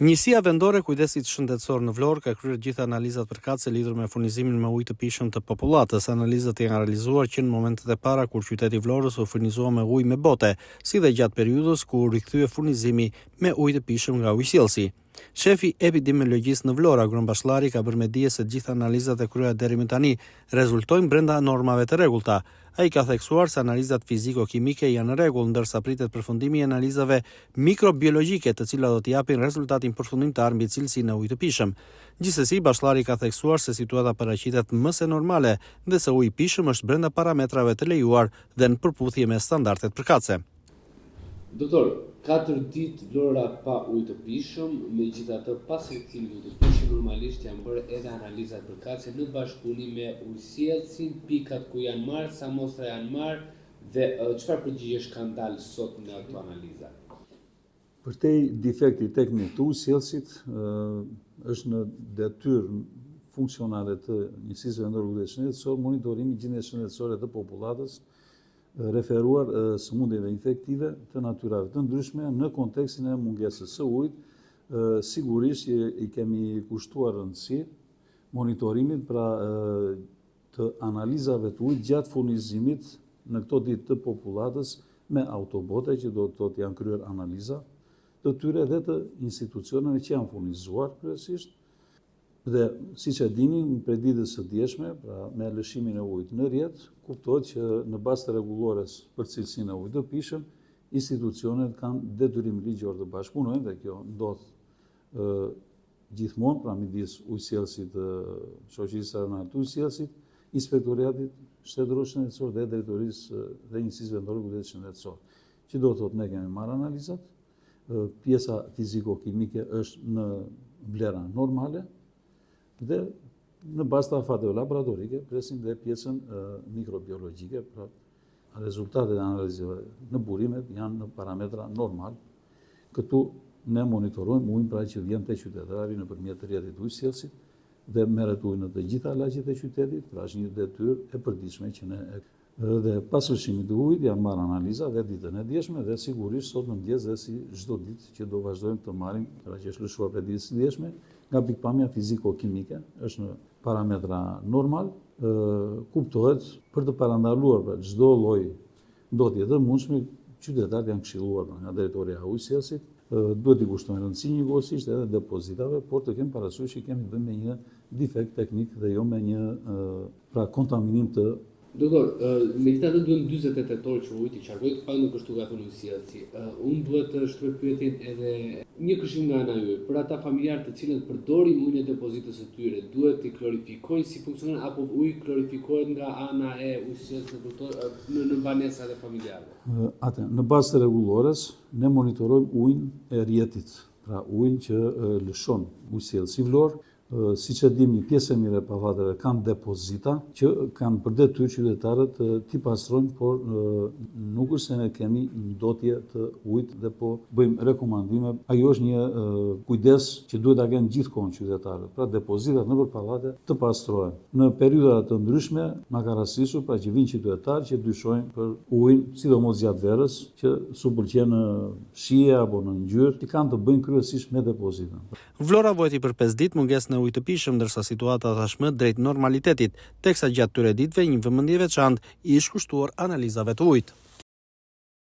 Njësia Vendore e Kujdesit Shëndetësor në Vlorë ka kryer gjitha analizat përkatëse lidhur me furnizimin me ujë të pijshëm të popullatës. Analizat janë realizuar që në momentet e para kur qyteti i Vlorës u furnizua me ujë me bote, si dhe gjatë periudhës ku u rikthye furnizimi me ujë të pijshëm nga ujësjellësi. Shefi i Epidemiologjisë në Vlorë, Agron Bashllari ka bërë me dije se të gjitha analizat e kryera deri më tani rezultojnë brenda normave të rregullta. Ai ka theksuar se analizat fiziko-kimike janë në rregull, ndërsa pritet përfundimi i analizave mikrobiologjike, të cilat do të japin rezultatin përfundimtar mbi cilësinë e ujit të pijshëm. Gjithsesi, Bashllari ka theksuar se situata paraqitet më se normale dhe se uji i pijshëm është brenda parametrave të lejuar dhe në përputhje me standardet përkatëse. Doktor, katër ditë Vlora pa ujë të pijshëm, megjithatë pas rikthimit të ujit të pijshëm normalisht janë bërë edhe analizat përkatëse në bashkëpunim me ujësjellësin, pikat ku janë marrë, sa mostra janë marrë dhe çfarë përgjigjesh kanë dalë sot nga këto analiza? Përtej defektit teknik të ujësjellësit, është në detyrë funksionale të Njësisë Vendore Kujdesit Shëndetësor monitorimi i gjendjes shëndetësore të popullatës referuar sëmundjeve infektive të natyrave të ndryshme në kontekstin e mungesës së ujit, sigurisht që i kemi kushtuar rëndësi monitorimit pra të analizave të ujit gjatë furnizimit në këto ditë të popullatës me autobote që do të thotë janë kryer analiza të tyre dhe të institucioneve që janë furnizuar kryesisht Dhe, siç e dini, prej ditës së djeshme, pra me lëshimin e ujit në rrjet, kuptohet që në bazë të rregullores për cilësinë e ujit të pijshëm, institucionet kanë detyrim ligjor të bashkëpunojnë dhe kjo ndodh gjithmonë, pra midis ujësjellësit, shoqërisë rajonale të ujësjellësit, inspektoriatit shtetëror shëndetësor dhe drejtorisë dhe njësisë vendore kujdesit shëndetësor. Që do të thotë ne kemi marrë analizat, Pjesa fiziko-kimike është në vlera normale dhe në bazë të afateve laboratorike presim dhe pjesën mikrobiologjike, pra rezultatet e analizave në burimet janë në parametra normal. Këtu ne monitorojmë ujin pra që vjen te qytetari nëpërmjet rrjetit ujësjellësit dhe merret ujë në të gjitha lagjet e qytetit, pra është një detyrë e përditshme që ne e Dhe pas lëshimit të ujit janë marrë analiza dhe ditën e djeshme dhe sigurisht sot në mëngjes dhe si çdo ditë që do vazhdojmë të marrim, pra që është lëshuar prej ditës së djeshme, nga pikëpamja fiziko-kimike, është në parametra normal, kuptohet për të parandaluar pra çdo lloj ndotje të mundshme, qytetarët janë këshilluar pra, nga drejtoria e ujësjellësit, duhet t'i kushtojnë rëndësi njëkohësisht edhe depozitave, por të kenë parasysh që kemi të bëjmë me një defekt teknik dhe jo me një pra kontaminim të Doktor, megjithatë duhen 48 orë që uji të qarkullojë, të paktën kështu ka thënë ujësjellësi. Unë duhet të shtroj pyetjen edhe një këshillë nga ana juaj, për ata familjarë të cilët përdorin ujin e depozitës së tyre, duhet t'i klorifikojnë si funksionon apo uji klorifikohet nga ana e ujësjellësit në këto në në banesat e familjarëve? Atë, në bazë të rregullores, ne monitorojmë ujin e rrjetit, pra ujin që lëshon ujësjellësi Vlorë, Siç e dimë, një pjesë e mirë e pallateve kanë depozita që kanë për detyrë qytetarët t'i pastrojnë, por nuk është se ne kemi ndotje të ujit dhe po bëjmë rekomandime. Ajo është një kujdes që duhet ta kenë gjithë kohën qytetarët. Pra depozitat nëpër pallate të pastrohen. Në periudha të ndryshme na ka rastisur pra që vijnë qytetarë që dyshojnë për ujin, sidomos gjatë verës, që s'u pëlqen në shije apo në ngjyrë, që kanë të bëjnë kryesisht me depozitën. Vlora vuajti për pesë ditë mungesën e ujit të pijshëm, ndërsa situata tashmë drejt normalitetit, teksa gjatë këtyre ditëve një vëmendje e veçantë i është kushtuar analizave të ujit.